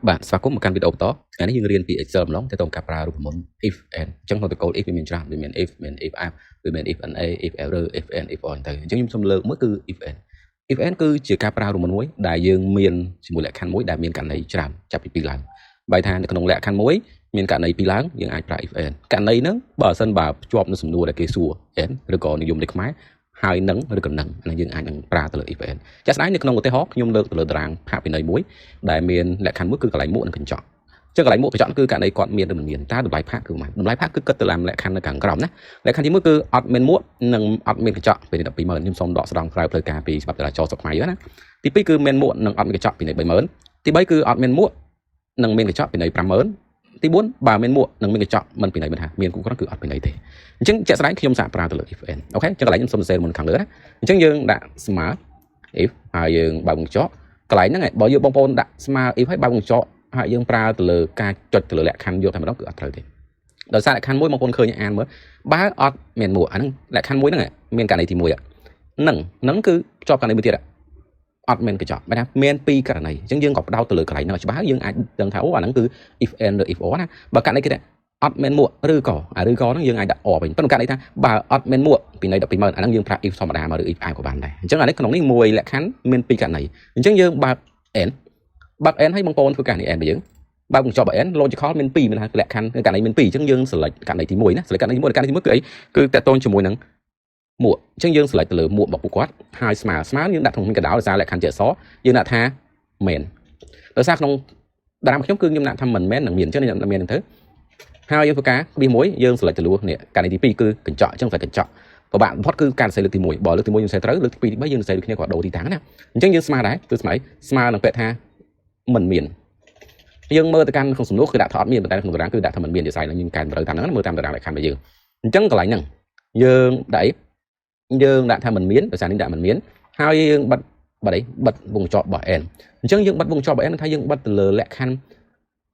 បាទស្វាគមន៍មកកាន់វីដេអូបន្តថ្ងៃនេះយើងរៀនពី Excel ម្ដងទាក់ទងការប្រើរូបមន្ត if and អញ្ចឹងក្នុងត្រកូល if វាមានច្រើនវាមាន if មាន if if វាមាន if na if error if and if or ទៅអញ្ចឹងខ្ញុំសូមលើកមួយគឺ if and if and គឺជាការប្រើរូបមន្តមួយដែលយើងមានជាមួយលក្ខខណ្ឌមួយដែលមានករណីច្រើនចាប់ពីពីរឡើងបែរថានៅក្នុងលក្ខខណ្ឌមួយមានករណីពីរឡើងយើងអាចប្រើ if and ករណីហ្នឹងបើសិនបើភ្ជាប់នៅសំណួរដែលគេសួរ and ឬក៏និយមន័យខ្មែរហើយនឹងឬក៏នឹងអាហ្នឹងយើងអាចនឹងប្រើទៅលើ if and ជាក់ស្ដែងនៅក្នុងឧទាហរណ៍ខ្ញុំលើកទៅលើតារាងផាកពិន័យមួយដែលមានលក្ខខណ្ឌមួយគឺកន្លែងមួកនិងកញ្ចក់ចឹងកន្លែងមួកកញ្ចក់គឺករណីគាត់មានឬមិនមានតើតម្លៃផាកគឺប៉ុន្មានតម្លៃផាកគឺគិតទៅតាមលក្ខខណ្ឌនៅខាងក្រោមណាលក្ខខណ្ឌទី1គឺអត់មានមួកនិងអត់មានកញ្ចក់ពេលនេះ120,000ខ្ញុំសូមដកស្រង់ក្រៅផ្លូវការពីច្បាប់ចរាចរណ៍ស្រុកខ្មែរយើងណាទី2គឺមានមួកនិងអត់មានកញ្ចក់ពីនេះ30,000ទី3គឺអត់មានមួកនិងមានកញ្ចក់ពីនេះ50,000ទី4បើមានមួកនិងមានកញ្ចក់មិនពិន័យមិនថាមានគូក្រគឺអត់ពិន័យទេអញ្ចឹងជាក់ស្ដែងខ្ញុំសាកប្រើទៅលើ if and OK អញ្ចឹងកន្លែងខ្ញុំសូមសរសេរមុនខាងលើណាអញ្ចឹងយើងដាក់ស្មើ if ហើយយើងបើកវង់ក្រចកកន្លែងហ្នឹងបើយើងបងប្អូនដាក់ស្មើ if ហើយបើកវង់ក្រចកហើយយើងប្រើទៅលើការចុចទៅលើលក្ខខណ្ឌយកតែម្ដងគឺអត់ត្រូវទេដោយសារលក្ខខណ្ឌមួយបងប្អូនឃើញអានមើលបើអត់មានមួកអាហ្នឹងលក្ខខណ្ឌមួយហ្នឹងមានករណីទី1ហ្នឹងហ្នឹងគឺជាប់ករណីមួយទៀតអត់មានកញ្ចក់បែរថាមានពីរករណីអញ្ចឹងយើងក៏ផ្ដោតទៅលើកន្លែងហ្នឹងឲ្យច្បាស់យើងអាចដឹងថាអូអាហ្នឹងគឺ if and ឬ if or ណាបើករណីគេថាអត់មានមួកឬក៏អាឬក៏ហ្នឹងយើងអាចដាក់ or វិញប៉ុន្តែករណីថាបើអត់មានមួកពីនៃ120,000អាហ្នឹងយើងប្រើ if ធម្មតាមកឬ if អាចក៏បានដែរអញ្ចឹងអានេះក្នុងនេះមួយលក្ខខណ្ឌមានពីរករណីអញ្ចឹងយើងបើក and បើក and ឲ្យបងប្អូនធ្វើការនេះ and របស់យើងបើកវង់ក្រចកបើ and logical មាន2មានថាលក្ខខណ្ឌករណីមាន2អញ្ចឹងយើង select ករណីទី1ណា select ករណីទី1ករណីទី1គឺអីគឺតកតងជាមួយនឹងមួកអញ្ចឹងយើង select ទៅលើមួករបស់ពួកគាត់ហើយស្មើស្មើយើងដាក់ក្នុងកណ្ដាលដោយសារលក្ខខណ្ឌជាអក្សរយើងដាក់ថាមែនដោយសារក្នុងតារាងខ្ញុំគឺខ្ញុំដាក់ថាមិនមែននឹងមានអញ្ចឹងខ្ញុំដាក់មានហ្នឹងទៅហើយយើងធ្វើការក្បៀសមួយយើង select ទៅលើនេះករណីទី2គឺកញ្ចក់អញ្ចឹង select កញ្ចក់ពិបាកបំផុតគឺការសរសេរលើកទី1បើលើកទី1យើងសរសេរត្រូវលើកទី2ទី3យើងសរសេរដូចគ្នាគាត់ដូរទីតាំងណាអញ្ចឹងយើងស្មើដែរគឺស្មើអីស្មើនឹងពាក្យថាមិនមានយើងមើលទៅកាន់ក្នុងសំណួរគឺដាក់ថាអត់មានប៉ុន្តែក្នុងតារាងគឺដាក់ថាមិនមានជាស្រ័យនឹងយើងកែតម្រូវតាមហ្នឹងមើលតាមតារាងលក្ខខណ្ឌរបស់យើងអញ្ចឹងកន្លែងហ្នឹងយើងដាក់អីយើងដាក់ថាមិនមានដោយសារនេះដាក់មិនមានហើយយើងបិទបិទអីបិទវង់ក្រចករបស់ and អញ្ចឹងយើងបិទវង់ក្រចករបស់ and ថាយើងបិទទៅលើលក្ខខណ្ឌ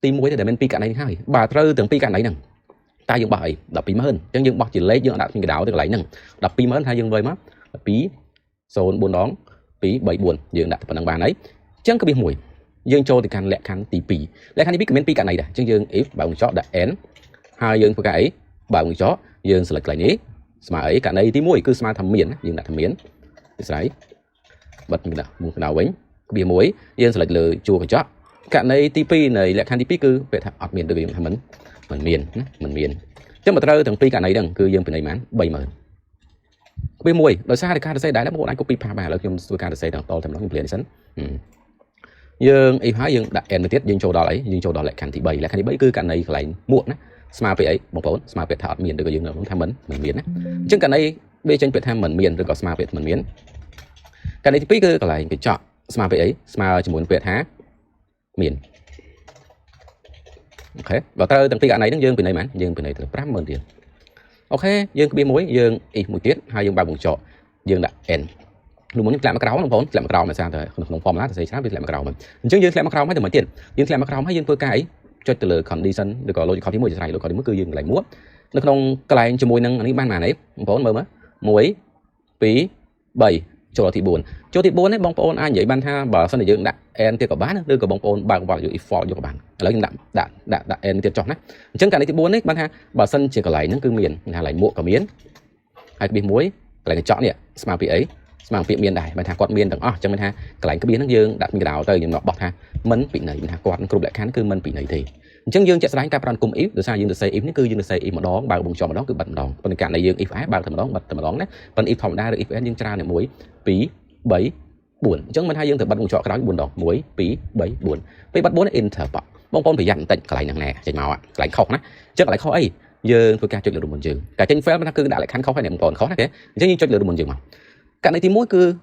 ទី1ទៅដែលមានពីរករណីនេះហើយបើត្រូវទាំងពីរករណីហ្នឹងតើយើងបោះអី120,000អញ្ចឹងយើងបោះជាលេខយើងដាក់គ្មានកដៅទៅកន្លែងហ្នឹង120,000ថាយើងវៃមក12 0 4ដង2 3 4យើងដាក់តែប៉ុណ្្នឹងបានហើយអញ្ចឹងក្បៀស1យើងចូលទៅកាន់លក្ខខណ្ឌទី2លក្ខខណ្ឌទី2ក៏មានពីរករណីដែរអញ្ចឹងយើង if បើកវង់ក្រចកដាក់ and ហើយយើងធ្វើការអីបើកវង់ក្រចកយើង select កន្លែងនេះស្មើអីករណីទី1គឺស្មើថាមានយើងដាក់ថាមានស្អីបិទកណ្ដាលមុខកណ្ដាលវិញក្បៀស1យើង select លើជួរកញ្ចក់ករណីទី2នៃលក្ខខណ្ឌទី2គឺពាក្យថាអត់មានឬយើងថាមិនមិនមានណាមិនមានអញ្ចឹងបើត្រូវទាំងពីរករណីហ្នឹងគឺយើងពិន័យប៉ុន្មាន30000ក្បៀស1ដោយសារតែការសរសេរដែរបងប្អូនអាច copy paste បានឥឡូវខ្ញុំធ្វើការសរសេរទាំងតតែម្ដងខ្ញុំព្រានសិនយើងអីហើយយើងដាក់ and ទៅទៀតយើងចូលដល់អីយើងចូលដល់លក្ខខណ្ឌទី3លក្ខខណ្ឌទី3គឺករណីកន្លែងមួកណាស្មើពាក្យអីបងប្អូនស្មើពាក្យថាអត់មានឬក៏យើងថាមិនមិនមានណាអញ្ចឹងករណីវាចេញពាក្យថាមិនមានឬក៏ស្មើពាក្យមិនមានករណីទី2គឺកន្លែងកញ្ចក់ស្មើពាក្យអីស្មើជាមួយនឹងពាក្យថាមាន OK បើត្រូវទាំងពីរករណីហ្នឹងយើងពិន័យប៉ុន្មានយើងពិន័យទៅ50000ទៀត OK យើងក្បៀសមួយយើង if មួយទៀតហើយយើងបើកវង់ក្រចកយើងដាក់ and នោះមុននេះធ្លាក់មកក្រោមបងប្អូនធ្លាក់មកក្រោមដោយសារតែក្នុង formula សរសេរច្រើនវាធ្លាក់មកក្រោមអញ្ចឹងយើងធ្លាក់មកក្រោមហើយទៅមួយទៀតយើងធ្លាក់មកក្រោមហើយយើងធ្វើការអីចុចទៅលើ condition ឬក៏ logical ទី1ជាស្រ័យ logical ទី1គឺយើងកន្លែងមួកនៅក្នុងកន្លែងជាមួយនឹងនេះបានប៉ុន្មានអីបងប្អូនមើលមើល1 2 3ចូលទី4ចូលទី4នេះបងប្អូនអាចនិយាយបានថាបើសិនជាយើងដាក់ and ទៀតក៏បានឬក៏បងប្អូនបើក value if false យកក៏បានឥឡូវខ្ញុំដាក់ដាក់ដាក់ដាក់ and ទៀតចុះណាអញ្ចឹងករណីទី4នេះបានថាបើសិនជាកន្លែងហ្នឹងគឺមានថាកន្លែងមួកក៏មានហើយក្បៀសមួយកន្លែងកញ្ចក់នេះស្មើពីអីស្មើពាក្យមានដែរបានថាគាត់មានទាំងអស់អញ្ចឹងមានថាកន្លែងក្បៀសហ្នឹងយើងដាក់មីកដៅទៅយើងបោះថាមិនពិន័យមានថាគាត់គ្រប់លក្ខខណ្ឌគឺមិនពិន័យទេអញ្ចឹងយើងជាក់ស្ដែងការប្រើគុំ if ដោយសារយើងទៅសេ if នេះគឺយើងទៅសេ if ម្ដងបើកវង់ក្រចកម្ដងគឺបិទម្ដងប៉ុន្តែករណីយើង if ឯបើកតែម្ដងបិទតែម្ដងណាប៉ុន្តែ if ធម្មតាឬ if and យើងច្រើនតែ1 2 3 4អញ្ចឹងមិនថាយើងត្រូវបិទវង់ក្រចកក្រោយ4ដង1 2 3 4ពេលបិទ4 enter បបងប្អូនប្រយ័ត្នបន្តិចកន្លែងហ្នឹងណែចេញមកកន្លែងខុសណាអញ្ចឹងកន្លែងខុសអីយើងធ្វើការចុចលើរូបមន្តយើងការចេញ fail មិនថាគឺដាក់លក្ខខណ្ឌខុសហើយបងប្អូនខុសណាទេអញ្ចឹងយើងចុចលើរូបមន្តយើងមកករណីទី1គឺ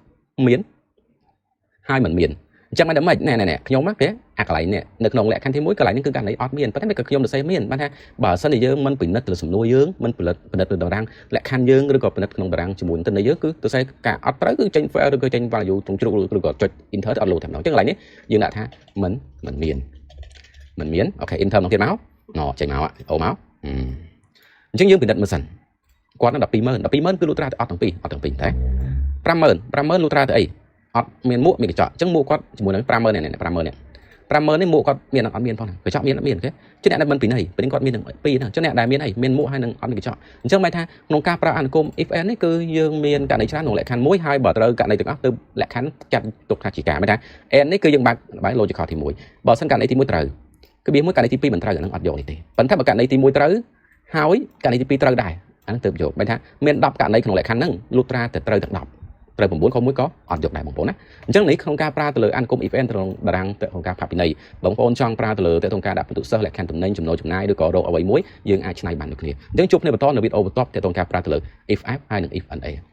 មានហើយមិនមានអញ្ចឹងមិនដល់ម៉េចណែណែខ្ញុំណាគេអាកន្លែងនេះនៅក្នុងលក្ខខណ្ឌទី1កន្លែងនេះគឺករណីអត់មានប៉ុន្តែមិនក៏ខ្ញុំទៅសេមានបានថាបើសិនជាយើងមិនពិនិត្យទៅលើសំណួរយើងមិនផលិតពិនិត្យទៅតារាងលក្ខខណ្ឌយើងឬក៏ពិនិត្យក្នុងតារាងជាមួយទិន្នន័យយើងគឺទៅសេការអត់ត្រូវគឺចេញ fail ឬក៏ចេញ value ត្រង់ជ្រុងឬក៏ចុច enter ទៅអត់លោតែម្ដងអញ្ចឹងកន្លែងនេះយើងដាក់ថាមិនមិនមានមិនមាន OK enter មកទៀតមកណចេញមកអូមកអញ្ចឹងយើងពិនិត្យមើលសិនគាត់នឹង120,000 120,000គឺលុះត្រាតែអត់ទាំងពីរអត់ទាំងពីរតែ50000 50000លុះត្រាទៅអីអត់មានមួកមានកញ្ចក់អញ្ចឹងមួកគាត់ជាមួយនឹង50000នេះ50000នេះ 50000នេះមួកគាត់មានអត់មានផងកញ្ចក់មានអត់មានគេចឹងអ្នកដែលមិនពិន័យពេលនេះគាត់មានទាំងពីរហ្នឹងចឹងអ្នកដែលមានអីមានមួកហើយនឹងអត់មានកញ្ចក់អញ្ចឹងមានថាក្នុងការប្រើអនុគម if and នេះគឺយើងមានករណីច្រើនក្នុងលក្ខខណ្ឌមួយហើយបើត្រូវករណីទាំងអស់ទៅលក្ខខណ្ឌចាត់ទុកថាជាការមានថា and នេះគឺយើងបើកបែ logical ទី1បើសិនករណីទី1ត្រូវគឺវាមួយករណីទី2មិនត្រូវអាហ្នឹងអត់យកនេះទេប៉ុន្តែបើករណីទី1ត្រូវហើយករណីទី2ត្រូវដែរអាហ្នឹងទើបយកមានថាមាន10ករណីក្នុងលក្ខខណ្ឌហ្នឹងលុះត្រាតែត្រូវទាំង10ត្រូវ9ខុស1ក៏អត់យកដែរបងប្អូនណាអញ្ចឹងនេះក្នុងការប្រើទៅលើអនុគម if and ក្នុងតារាងទៅក្នុងការផាកពិន័យបងប្អូនចង់ប្រើទៅលើទៅក្នុងការដាក់ពិន្ទុសិស្សលក្ខខណ្ឌតំណែងចំណូលចំណាយឬក៏រកអ្វីមួយយើងអាចច្នៃបានដូចគ្នាអញ្ចឹងជួបគ្នាបន្តនៅវីដេអូបន្ទាប់ទៅក្នុងការប្រើទៅលើ if f ហើយនិង if na។